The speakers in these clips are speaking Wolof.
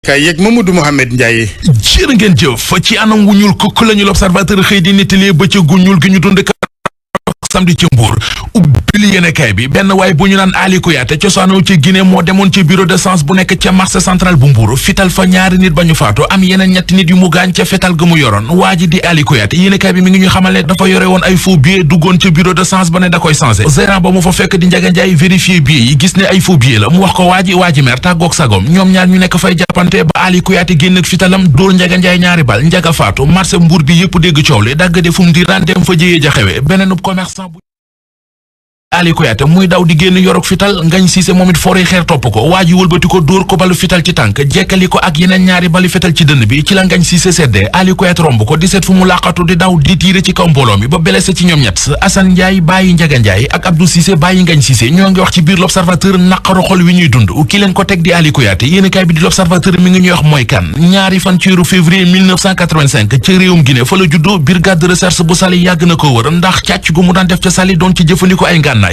kay yeeg Mamadou Mohamed Ndiaye. jërë ngeen jëf ci anam wu ñuul kukk lañu l'Observateur xëy di nettali bëccëg gu ñuul gi ñu dund samedi ci Mbour ubbil yéenekaay bi benn waaye bu ñu naan Ali Kouyaté cosaanoo ci Guinée moo demoon ci bureau de change bu nekk ca marché central bu Mbour fital fa ñaari nit ba ñu faatu am yeneen ñetti nit yu mu gaañ ca fetal ga mu yoroon waa ji di Ali Kouyaté yéenekaay bi mi ngi ñu xamal ne dafa yore woon ay faux billets duggoon ca bureau de change ba ne da koy changé gérant ba mu fa fekk di Njaga Njaay vérifier billets yi gis ne ay faux billets la mu wax ko waa ji mer tàggoog sagom ñoom ñaar ñu nekk fay jàppante ba Ali Kouyaté génn ak fitalam dóor Njaga Njaay ñaari bal Njaga faatu marché Mbour bi yëpp dégg coow li dagg de fu mu di ran dem fa jëyee ja xewe beneenub commerçant bu Ali Kouyaté muy daw di génn yorok fital Ngañ Siise moom it foree xeer topp ko waa ji wëlbati ko dóor ko balu fital ci tànk jekkali ko ak yeneen ñaari balu fital ci dënn bi ci la Ngañ Siise seddee Ali Kouyaté romb ko di seet fu mu làqatu di daw di tiire ci kaw mbooloo mi ba blessé ci ñoom ñett Assane Ndiaye bàyyi Njaga Ndiaye ak Abdou Siise bàyyi Ngañ Siise ñoo ngi wax ci biir l'Observateur naqaru xol wi ñuy dund ki leen ko teg di Ali Kouyaté yéenekaay bi di l'Observateur mi ngi ñuy wax mooy kan ñaari fan ci weeru février 1985 ci réewum Guinée fa la juddoo brigade de recherche bu Saly yàgg na ko wër ndax càcc gu mu daan def ca Saly doon ci jëfandikoo ay ngànnaay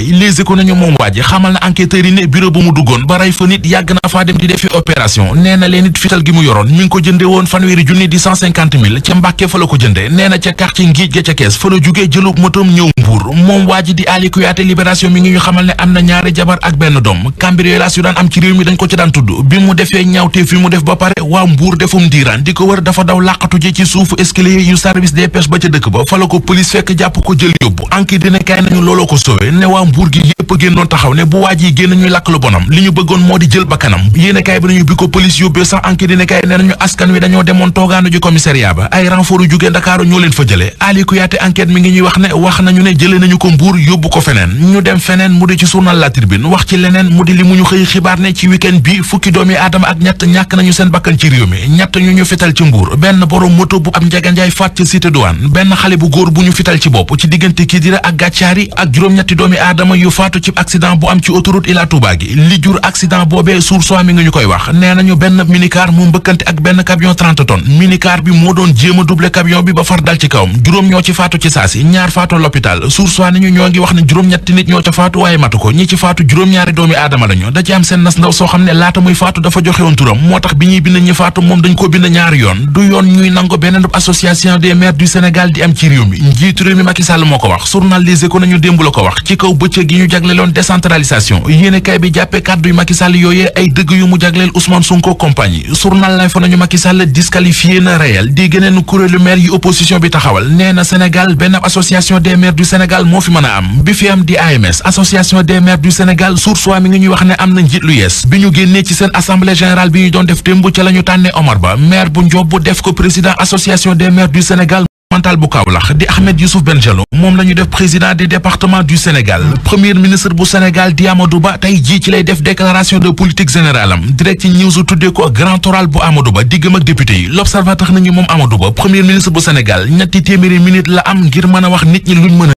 nañu moom waaji xamal na enquêteurs yi ne bureau bu mu duggoon ba rey fa nit yàgg na faa dem di defi opération nee na leen it fital gi mu yoroon mi ngi ko jënde woon fanweeri junni di 150 000 ca Mbàkke fa la ko jënde nee na ca quartier Ngiij ga ca Kees fa la jugee jëlub motom ñëw Mbuur moom waaji di Ali Kouyaté Libération mi ngi ñu xamal ne am na ñaari jabar ak benn doom cambriolage yu daan am ci réew mi dañ ko ci daan tudd bi mu defee ñaawte fi mu def ba pare waa Mbuur defum diiraan di ko wër dafa daw làqatu ji ci suufu escalier yu service des pêches ba ca dëkk ba fa la ko police fekk jàpp ko jël yóbbu enquête dina kay nañu looloo ko sauvé ne waa Mbuur gi yépp génnoon taxaw ne bu waaj yi génn ñuy lakk lu bonam li ñu bëggoon moo di jël bakkanam yéenekaay bi nañu bi ko police yóbbee sax enquête yéenekaay nee nañu askan wi dañoo demoon toogaanu ji commissariat ba ay renfort yu jugee Ndakaaru ñoo leen fa jëlee Ali Kouyaté enquête mi ngi ñuy wax nañu ne jëlee nañu ko Mbuur yóbbu ko feneen ñu dem feneen mu di ci journal La Tribune wax ci leneen mu di li mu ñu xëy xibaar ne ci week-end bi fukki doomi aadama ak ñett ñàkk nañu seen bakkan ci réew mi ñett ñu fital ci Mbuur benn borom moto bu am Njaga Njaay faat ci cité douane benn xale bu góor bu ñu fital ci bopp ci diggante Kidira ak Gàccaari ak juróom-ñetti doomi aadama yu faatu ci accident bu am ci autoroute Ila Touba gi li jur accident boobee source mi ngi ñu koy wax nee nañu benn minicar mu mbëkkante ak benn camion 30 tonnes minicar bi moo doon jéem a doubler camion bi ba far dal ci kawam juróom ñoo ci faatu ci saasi ñaar faatu l'hôpital source nañu ñoo ngi wax ne juróom-ñetti nit ñoo ca faatu waaye matu ko ñi ci faatu juróom-ñaari doomi aadama lañu da ci am seen nas ndaw soo xam ne laata muy faatu dafa joxe woon turam moo tax bi ñuy bind ñi faatu moom dañ ko bind ñaari yoon du yoon ñuy nango beneen association des maires du Sénégal di am ci réew mi njiitu réew mi Macky Sall moo ko wax journal Les Échos nañu démb la ko wax ci kaw bëccëg gi ñu jagleeloon décentralisation yéenekaay bi jàppee kàddu yu Macky Sall yooyee ay dëgg yu mu jagleel Ousmane Sonko compagnie journal lay fa nañu Macky Sall disqualifié na réel di geneen kuréelu maire yu opposition bi taxawal nee na Sénégal benn association des maires du Sénégal moo fi mën a am bi fi am di AMS association des maires du Sénégal source mi ngi ñuy wax ne am na njiit lu yees bi ñu génnee ci seen assemblée générale bi ñu doon def démb ca la ñu tànnee Omar Ba maire bu Ndiob def ko président association des maires du Sénégal mental bu Kaolack di Ahmed Youssouf Benjelloun moom la ñu def président du département du Sénégal premier ministre bu Sénégal di Amadou Ba tey jii ci lay def déclaration de politique générale am direct news tuddee ko grand oral bu Amadou Ba diggam ak député yi l'Observateur nañu moom Amadou Ba premier ministre bu Sénégal ñetti téeméeri minute la am ngir mën a wax nit ñi luñ mën a